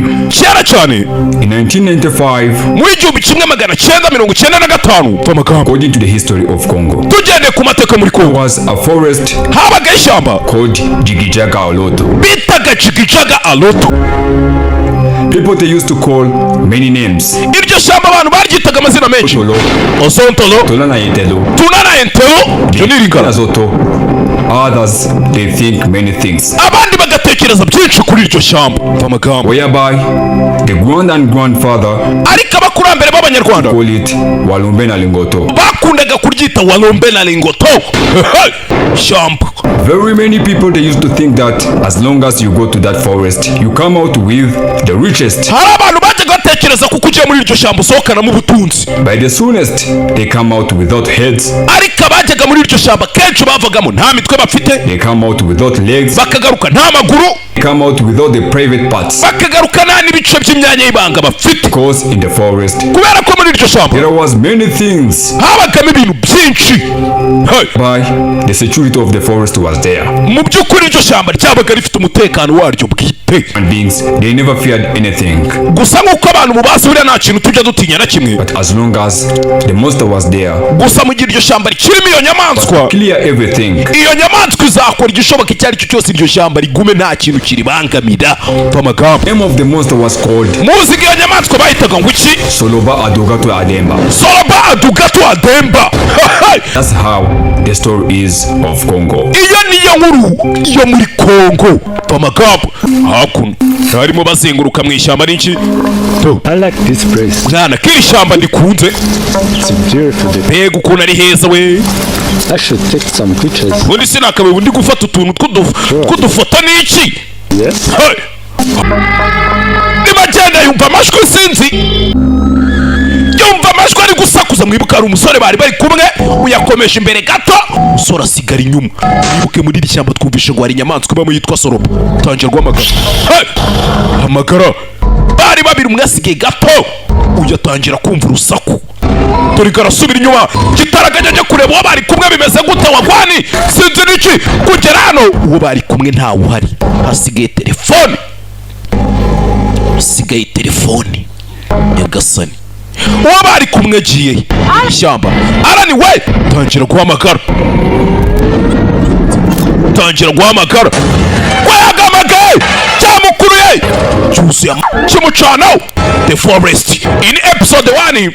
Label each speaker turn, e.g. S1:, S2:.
S1: time.
S2: Kera cyane.
S1: In 1995,
S2: Muri 1995, mva amagambo,
S1: according to the history of Congo,
S2: tugendeye ku mateka muri Kongo,
S1: was a forest
S2: habagaho ishyamba
S1: called Jigijaga Oloto.
S2: bitaga Jigijaga Aloto.
S1: People, they used to call many names.
S2: Iryo shyamba abantu baryitaga amazina menshi.
S1: Tolo,
S2: Osontolo,
S1: Tolana Yetelo,
S2: Tunana Entelo, ibyo ni Iringara.
S1: Zoto. Others, they think many things.
S2: Abandi bagatekereza byinshi kuri iryo shyamba, mva amagambo.
S1: Whereby the grand and grandfather
S2: Ariko abakurambere b'Abanyarwanda
S1: call it Walumbe na Lingoto.
S2: bakundaga kuryita Walombe na Lingoto shyamba.
S1: Very many people, they used to think that as long as you go to that forest, you come out with the richest.
S2: Hari abantu bajyaga batekereza kuko ugiye muri iryo shyamba usohokanamo ubutunzi.
S1: By the soonest, they come out without heads,
S2: Ariko abajyaga muri iryo shyamba kenshi bavagamo nta mitwe bafite,
S1: they come out without legs,
S2: bakagaruka nta maguru,
S1: they come out without the private parts.
S2: bakagaruka nta n'ibice by'imyanya y'ibanga bafite.
S1: Because in the forest,
S2: Kubera ko muri iryo shyamba
S1: there was many things.
S2: habagamo ibintu byinshi. Hey!
S1: By the security of the forest was there.
S2: Mu by'ukuri iryo shyamba ryabaga rifite umutekano waryo bwite.
S1: Human beings, they never feared anything.
S2: Gusa nk'uko abantu mubazi, buriya nta kintu tujya dutinya na kimwe.
S1: But as long as the monster was there,
S2: Gusa mu gihe iryo shyamba rikirimo iyo nyamaswa,
S1: clear everything.
S2: iyo nyamaswa izakora igishoboka icyo ari cyo cyose iryo shyamba rigume nta kintu kiribangamira, mva amagambo.
S1: Name of the monster was called
S2: Muzi ko iyo nyamaswa bahitaga ngo iki?
S1: Soloba Adogato Ademba.
S2: Soloba Adugato Ademba.
S1: That's how the story is of Congo.
S2: Iyo niyo nkuru yo muri Kongo, mva amagambo. Hakuno barimo bazenguruka mu ishyamba n'iki to.
S3: I like this place.
S2: Mwana, k'iri shyamba ndikunze.
S3: It's beautiful.
S2: Mbega ukuntu ari heza we!
S3: I should take some pictures.
S2: Ubundi sinakabaye undi gufata utuntu tw'udufoto n'iki?
S3: Yes.
S2: Hey! Niba agenda yumva amajwi, sinzi, yumva amajwi ari gusakuza. Mwibuka hari umusore bari bari kumwe, uyakomeje imbere gato, umusore asigara inyuma. Mwibuke muri iri shyamba twumvishe ngo hari inyamaswa ibamo yitwa soroba. Tangira guhamagara. Hey! Hamagara. Bari babiri, umwe asigaye gato, uyu atangira kumva urusaku. Dore karasubira inyuma kitaraganya ajya kureba uwo bari kumwe bimeze gute, wagwani sinzi n'iki. Kugera hano uwo bari kumwe ntawe uhari, hasigaye telefone, hasigaye telefone. Nyagasani, uwo bari kumwe agiye he? Ishyamba arani we, tangira guhamagara, tangira guhamagara. Wayagamagaye cyamukuruye cyuzuye kimucanaho. The Forest in episode 1.